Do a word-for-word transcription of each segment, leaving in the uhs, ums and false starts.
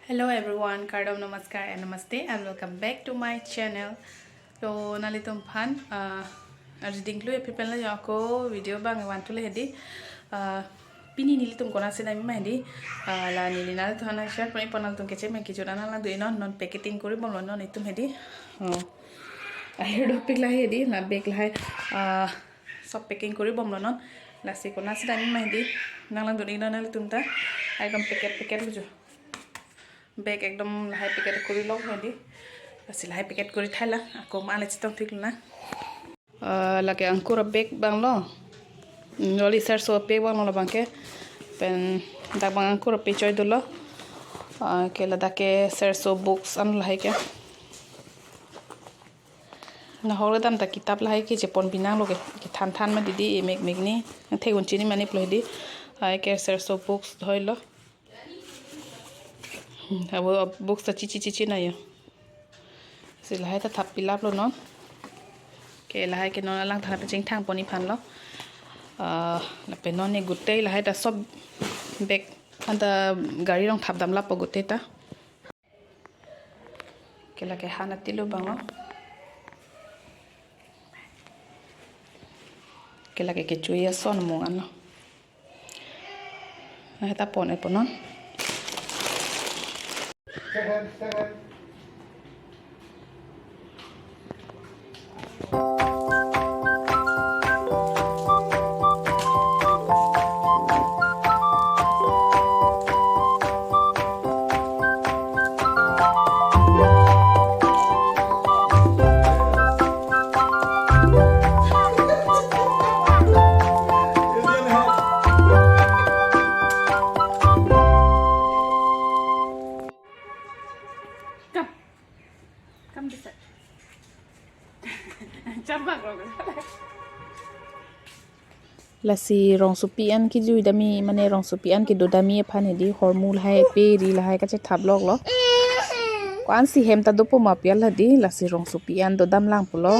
Hello everyone, kardom, namaskar and namaste and welcome back to my channel. To nanglitum aphan, ah, arjuding klui aphi pen la ako video abang van thu le hedi. Ah, pini nelitum konatsi damji ma hedi. Ah, la neli nanglitum aphan share pon-i pon, nanglitum kecheng kejut an nanglang do-i non, non packeting kori bomlo non itum hedi. Oh. Aher dopik lahai hedi, la bag lahai. Ah, sob packing kori bomlo non. Lasi konatsi damji ma hedi. Nanglang do-i non nanglitum ta. Ekdom packet packet lo jo. Bag ekdom lahai packet kori lo hedi. Lasi lahai packet kori thai la. Ako ma le chetong thik lo na. Ah, lake angkur bag abang lo. Hmm, loli serso bag abang lo labang ke. Pen dak abang angkur pe choi dolo. Ah, ke ladak ke serso books an lahai ke. Nahok le dam ta kitab lahai ke chepon binang lo ke. Kethan than ma didi, emek mek ni. Thek un chini mani pulo hedi. Lahai ke serso books dhoi lo. Hmm, abo books ta chichi chichi na yo. Si lahai ta thap pilap lo non. Ke lahai ke non alang thana pachingthang pon-i aphan lo. Ah, lapen non ne gutei lahai ta sob bag anta gari along thap damlappo gutei ta. Ke lake han atilo abang lo. Ke lake kecho-i ason mung an lo. Lahai ta pon-e pon non. Come. Come this side. Charbak rok. Lasi rongsopi an kejui dam-i, mane rongsopi an kedo dam-i aphan hedi, hormu lahai pe ri lahai kachethap lok lo. Ko-ansi hem ta dopo ma pi al hedi, lasi rongsopi an dodam lang pulo.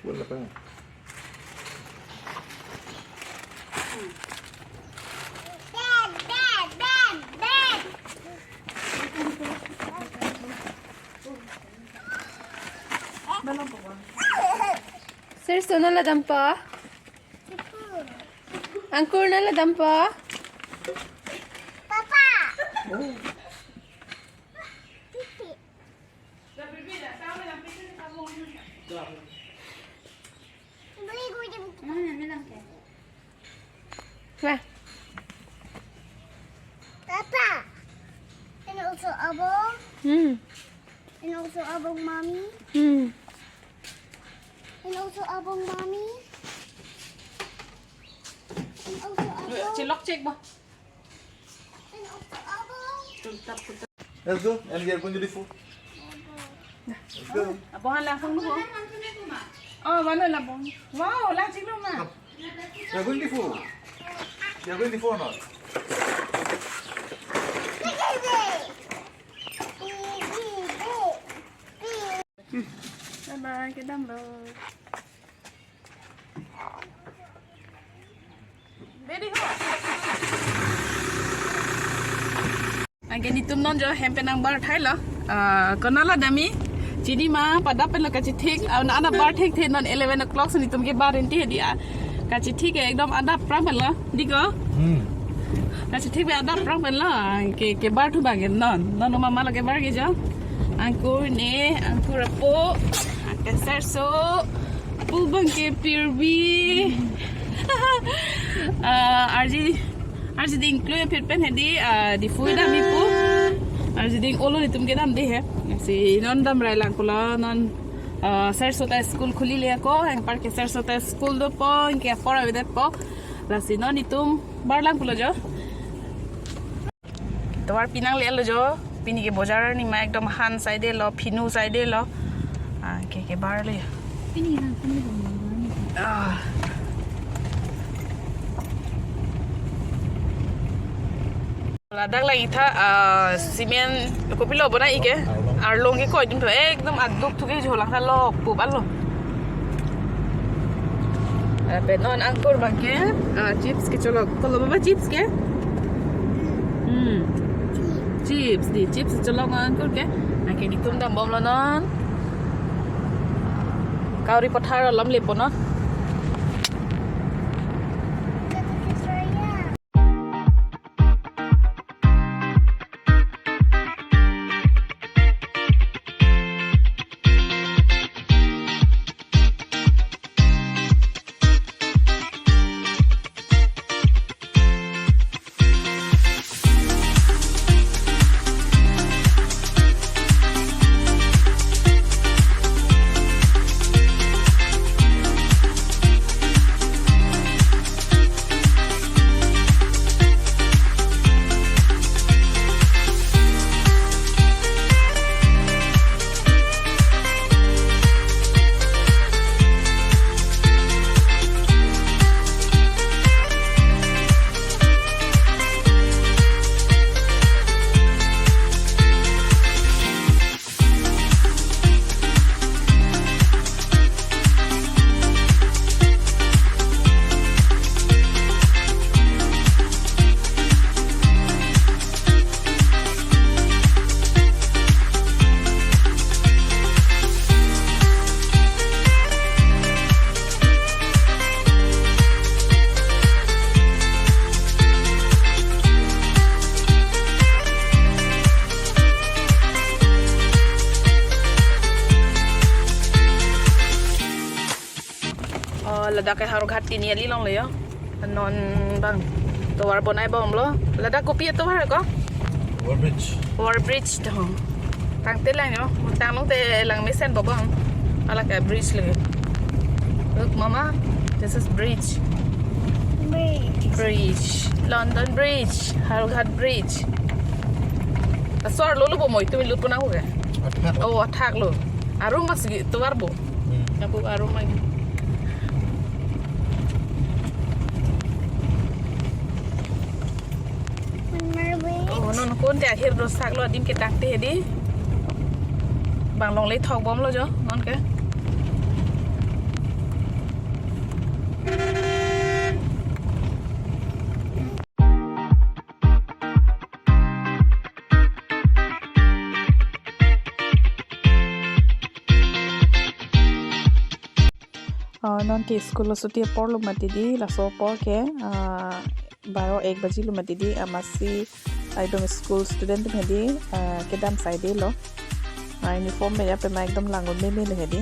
Wala pa. Serso non la dampo? Angkur non la dampo? Papa. Wah. Papa. And also abang. Hmm. And also abang mommy. Hmm. And also abang mommy. And also abang. Chilok chek ba. And also abang. Let's go, and we are going to the food. Let's go. Abang han langsung dulu. Oh, mana lah, Bang? Wow, langsung dulu, Ma. Come. We are going to the food. We are going to the food or not? Hmm. Bye bye, kedam lo. Ready ho? Anke netum non jo hem pen nangbar thai lo. Ah, konat la damji? Chini ma, pada pen lo kachethik. Ah, non adap bar thekthe, non eleven o'clock si netum kebar rinti hedi a. Kachethik ekdom adap prang pen lo. Dei ko? Hmm. Kachethik pen adap prang pen lo. Ke, kebar thu bang non. Non mama lo kebar ke jo. Angkur ne, angkur apo. Angke serso. Pu bang ke pirbi. Ah, arji, arjuding klui aphi pen hedi, ah, Diphu damji pu. Arjuding olo netum kedam dei he. Si non damrai lang pulo non, ah, serso ta school khuli le ako, anpar ke serso ta school dopo, anke apor avedetpo. Lasi non netum bar lang pulo jo. Tovar pinang le lo jo. Pini ke bojar arni ma ekdom han saidelo, phinu saidelo. Ah, ke kebar le. Pini han pini bomlo. Ah. Ladak lagi tha, ah, cement kopilo bonai ke. Arlong ke koi dun tho, ekdom aduk thuke jholang tha lok pup alo. Lapen non angkur abang ke, ah, chips kecholok. Kolo baba chips ke? Hmm. Chips di, chips kecholok angkur ke. Anke netum dambomlo non. Kauri pathar alam lepo non. Oh, ladak ke Howraghat tini ali longle yo. Non abang tovar bonai bomlo. Ladak kopi atovar ko? Over bridge. Over bridge to. Tangte lang yo. Tang longte lang mesen bobom. Ala ke bridge lagi. Look, Mama, this is bridge. Bridge. Bridge. London Bridge. Howraghat Bridge. Asor lo lo bomoi tumi lut puna ho ke? Athak. Oh, athak lo. Arum mas gi tovar bo. Hmm. Aku arum lagi. Oh, non kon te akhir dosak lo adim ke tangte di. Bang longle thok bomlo jo, non ke. Ah, non ke school lo chuti apor lo mati di, laso apor ke, ah, baro ek baji lo mati di, amatsi ekdom school student atum hedi, ah, kedam saidelo. Ah, uniform pen ya pen ma ekdom langun meme lo hedi.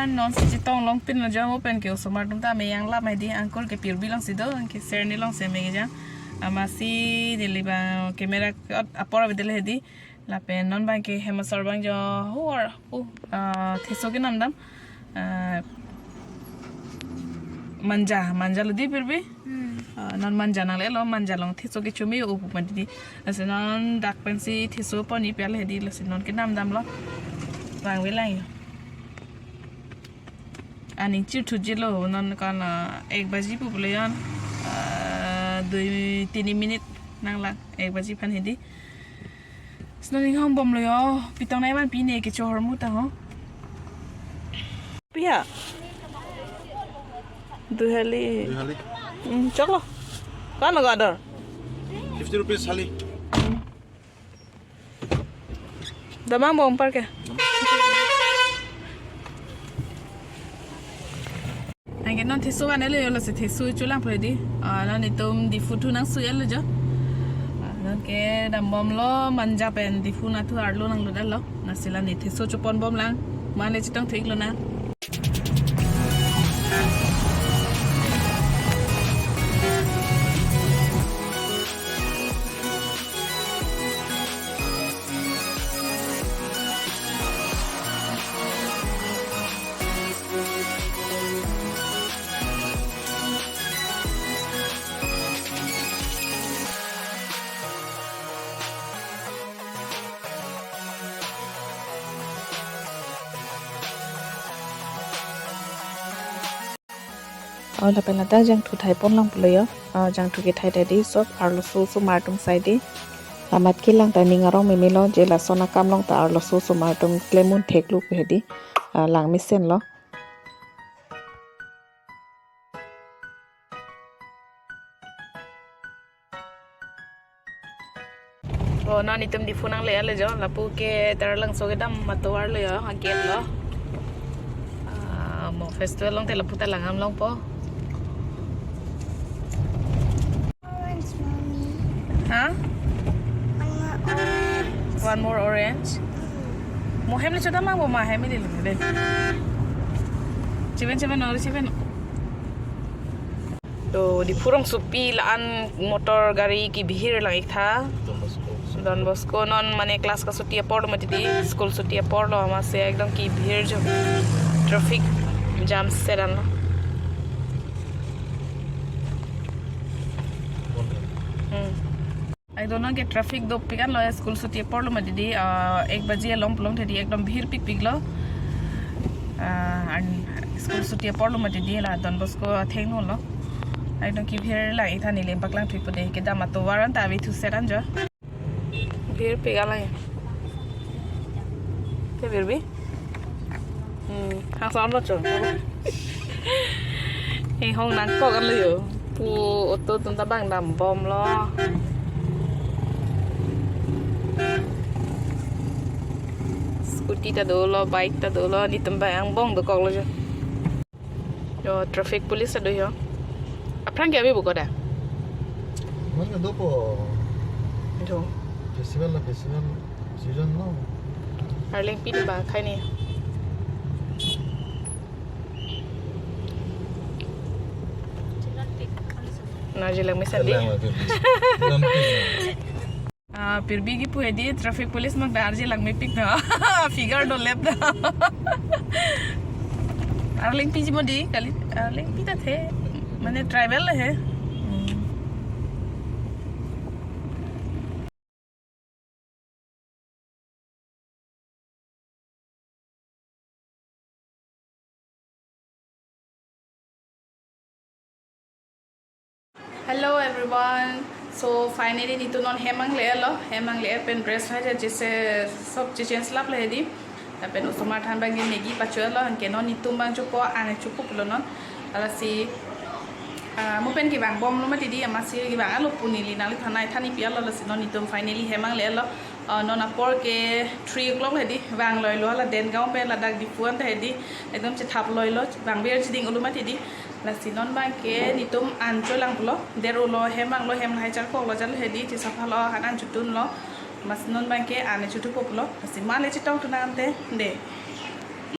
Non si chetong longpinlo jo, mo pen ke osomar atum ta me yang lap hedi, angkur ke Pirbi along si do, anke Serni along si me kejang. Amatsi neli abang camera ke-ot apor avedetlo hedi. Lapen non abang ke hem asor abang jo, hor, uh, uh, theso kenam dam. Uh, manja, manja lo di Pirbi. Hmm. Uh, non manja nanglelo, manja along theso kecho me-o pu mati di. Lasi non dak pensi theso pon-i pial hedi, lasi non kenam damlo. Vangve lang jo. Aning chirthujilo, non kan, ah, ek baji pu pulo yon, ah, dui tini minute nanglang, ek baji aphan hedi. Sino ning hong bomlo jo, pitong nai man pine kecho ahormu ta ho. Pia? Dui hali. Dui hali. Hmm, choklo. Kan lo gador? Fifty rupees hali. Damang bom parke. Anke non theso van-etlo jo, lasi theso cholangpo hedi. Ah, non itum Diphu thu nangsu-etlo jo. Ah, non kedam bomlo manja pen Diphu nathu arlo nanglut-etlo. Lasi la ne theso chopon bomlang. Mane chetong thu-iklo na. Oh, lapen ladak jangthu thai ponlang pulo jo. Ah, jangthu kethai ta di, sob arloso osomar atum sai di. Lamat kelang ta ning arong memelo, je lason akam along ta arloso osomar atum klem un theklo pu hedi. Ah, lang mesenlo. Oh, non itum Diphu nangle-etlo jo, lapu ke Taralangso kedam atovar lo jo, a-gate lo. Ah, mo festival along te lapu ta langdam longpo. Orange, mommy. Huh? One more orange. One more orange. Mo hem le chodam ma, bo ma hem le le. Chepen, chepen, ori chepen. To Diphu rongsopi la-an motor gari kebihir lang-ik tha. Don Bosco. Don Bosco non mane class kasuti aporlo mati di, school suti aporlo, amatsi ekdom kebihir jo. Traffic jam sedan lo. Hmm. Ekdom non ke traffic dopik anlo, school suti aporlo mati di, ah, ek baji along pulote di ekdom bihirpikpik lo. Ah, an school suti aporlo mati di la Don Bosco athengno lo. Ekdom kebihir lang-ik tha, neli paklang thuipo de, kedam atovar an ta ave thu sedan jo. Bihirpik alang. Te Pirbi? Hmm, hang son lo chon. Inghong nangkok anlo jo. Pu auto atum ta bang dam bomlo. Scooty ta dolo, bike ta dolo, netum bang angbong dokoklo jo. Jo traffic police ta do jo. Aphrang ke ave buko da? Mana dopo? Jo. Festival la festival season lo. Arleng pi ba khai ni. Arje lang mesen di. Arje lang mepik. Lam pi. Ah, Pirbi kipu hedi traffic police mak da arje lang mepik na. Figure do lep da. Arleng piji mo di kali. Arleng pi ta the. Mane tribal he. Hmm. Hello everyone. So finally netum non hem nangle-etlo, hem nangle-et pen dress hai ja jese sob che change lap le hedi. Lapen osomar aphan bang Maggi pacho-etlo, anke non netum bang chopo, an chopo pulo non. Lasi, ah, mo pen kevang bomlo mati di, amatsi kevang alo pu neli nangli thanai thani pi-etlo, lasi non netum finally hem nangle-etlo. Ah, non apor ke three o'clock hedi, vangloilo la Dengaon pen ladak Diphu an ta hedi, ekdom chethaploilo, vangver chiding olo mati di. Lasi non bang ke netum an cholang pulo, der olo hem vanglo, hem lahai charkoklo jalo hedi, chesaphalo, han an chotunlo. Amatsi non bang ke an chothupo pulo. Lasi mane chetong thu nang ante de.